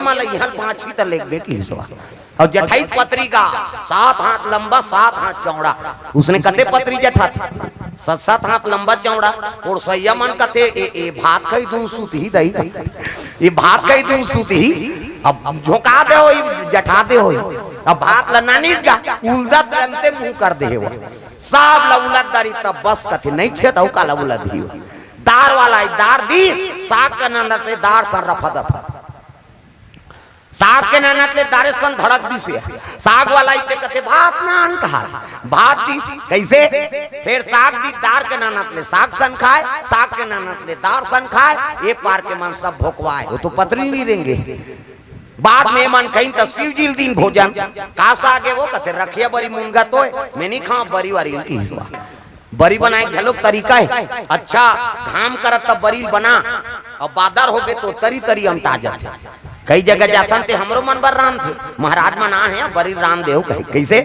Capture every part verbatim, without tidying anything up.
मन ल इहाँ बाँचही त लेगबे किहिस वा। अउ जठाई पतरी गा, सात हाथ लंबा, सात हाथ चौड़ा। उसने कते पतरी जठाथे? सात, सात हाथ लंबा चौड़ा। पोरसइया मन कथे, "ए, ए भात खाही दूँ सूतही दई।" ए भात खाही दूँ सूतही। अब झोंका दे होही, जठा दे होही। अब भात ल नानिस गा, उलदत अंते मुँह कर दे हे वा। सब ल उलद डारिस तब बस कथे, "नइ छे त अउ काला उलदही वा।" दार वाला ए दार दिस, साग के नानत ले दार सन रफा दफा। साग के नानत ले दारे सन धड़क दिस हे। साग वाला ए ते कथे, "भात नान," कहा, भात दिस। कइसे? फेर साग दिस, दार के नानत ले साग सन खाय, साग के नानत ले दार सन खाय। ए पार के मन सब भोकवाय, ओ तो पतरी नइ रेंगे। बाद में मन कहिन त शिव जी ल दिन भोजन। का साग हे वो? कथे, "रखिया बरी मुनगा तोय, मैं नइ खाँव बरी वारी ल," किहिस वा। बरी बनाय के घलोक तरीका हे। अच्छा, घाम करत त बरी ल बना, अउ बादर होगे त तरी तरी अमटा जाथे। कई जगह जाथन ते हमरो मन बर रांधथे, महाराज मन आए हे, बरी रांध देव कहे। कइसे?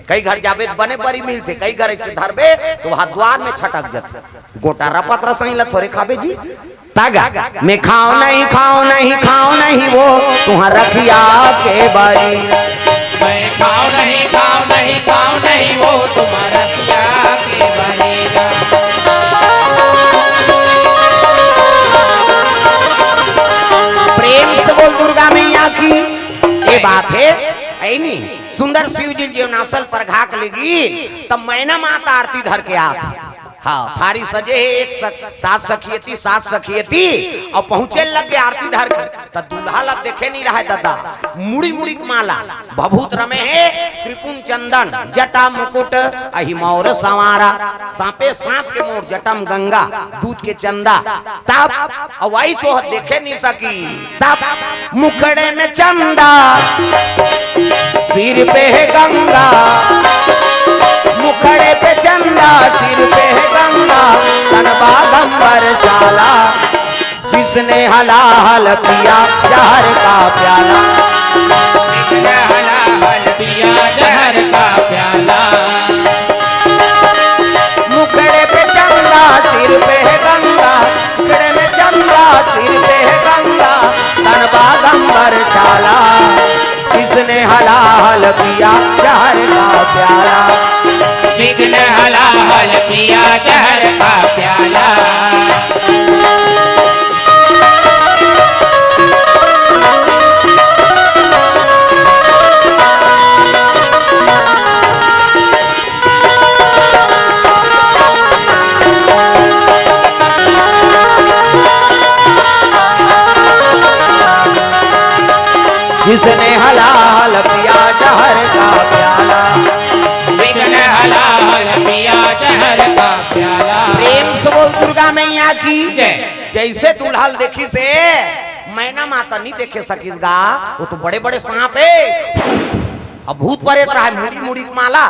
कई घर जाबे त बने बरी मिलथे, कई घर अइसे धरबे त ओ दुवार में छटक जाथे। गोटारा पतरा सही ल थोरे खाबे जी। तगा, मैं खाँव नहीं, खाँव नहीं, खाँव नहीं वो तुँहर रखिया के बरी। मैं खाँव नहीं, खाँव नहीं, खाँव नहीं वो तुँहर रखिया के बरी। प्रेम से बोल दुर्गा मैया की। ए बात हे, अइनी सुंदर शिव जी जेवन आसन परघा के लेगिन, त मैना माता आरती धर के आत हे। हाँ, थारी सजे हे एक सख-, सात सखियती, सात सखियती, अउ पहुँचे लगे आरती धर के, त दूल्हा ला देखे नइ रहय ददा, मुड़ी मुड़ी के माला, भभूत रमे हे, त्रिपुन चंदन, जटा मुकुट, अहि मौर संवारा, साँपे साँप के मौर, जटा म गंगा, दूध के चंदा, तब अउ अइस ओह देखे नइ सकिस। तब मुखड़े में चंदा, सिर पे है गंगा, मुखड़े पे चंदा, सिर पे है गंगा, तन बागंबर चाला, जिसने हलाहल पिया जहर का प्याला। जिसने हलाहल पिया जहर का प्याला। मुखड़े पे चंदा, सिर पे है गंगा, मुखड़े में चंदा, सिर पे है गंगा, तन बागंबर चाला, जिसने हलाहल पिया जहर का प्याला। विघ्न हलाहल पिया जहर का प्याला। जिसने हलाहल पिया जहर का प्याला। विघ्न हलाहल पिया जहर का प्याला। प्रेम से बोल दुर्गा मैया की जय। जइसे दूल्हा ल देखिस हे, मैना माता नइ देखे सकिस गा, ओ तो बड़े बड़े साँप हे। अब भूत परेत रहय, मुड़ी मुड़ी के माला,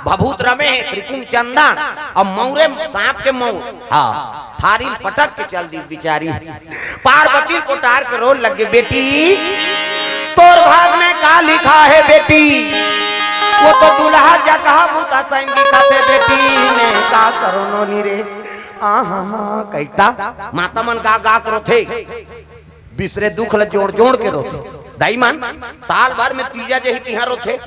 भभूत रमे हे, त्रिपुन चंदन, अउ मौरे साँप के मौर। हाँ, थारी ल पटक के चल दिस बिचारी। पार्वती ल पोटार के रोए लगे, "बेटी, तोर भाग में का लिखा हे बेटी? ओ तो दूल्हा जकहा भूता सही दिखथे बेटी, मैं का करों नोनी रे।" आहा, कहिथे, माता मन गा गा के रोथे, बिसरे दुख ल जोड़ जोड़ के रोथे। दाई मन साल भर में तीजा जही तिहार रोथे।